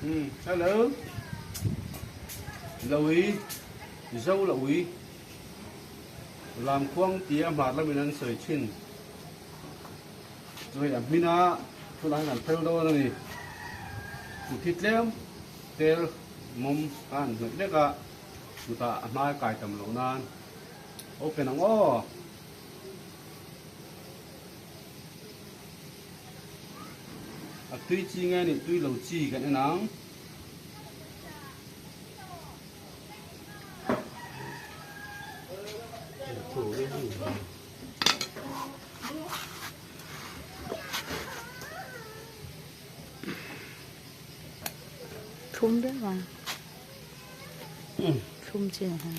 Hello. Laui, Zo Laui, Lamkhuang tia hmar lamin an sawi thin. Chu hei a hmin a, tunah hian an phel dawn a ni. Kut hi tlem tel mawm a han hnawih lek a, chutah a hmai kai tam loh nan open ang aw. A tui chi nge nih tui lo chi kan en ang. Thlum deuh ang. Thlum chi ang.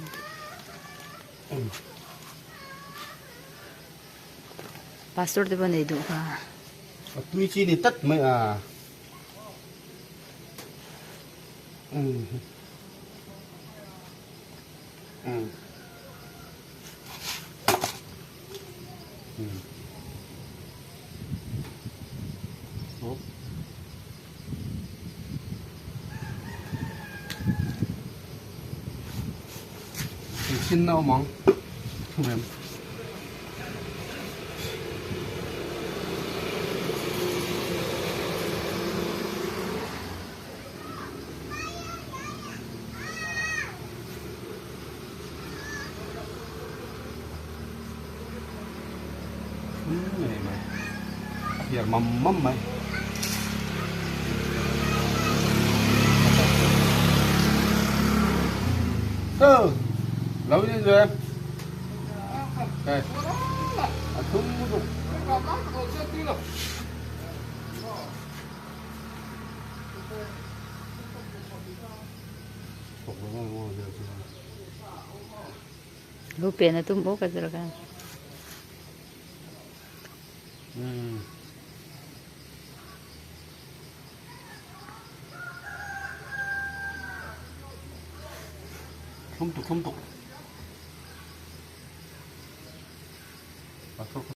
Pastor te pawh nei duh kha. A tui chi ni tlat mai a. Engtin na awm ang thumem. Thum ngei mai a hiar mam mam mai. Sir, lo in ve. Đây. A thum lutuk. Lu pen a tum bawk a zir khan. Thlum tuk thlum tuk.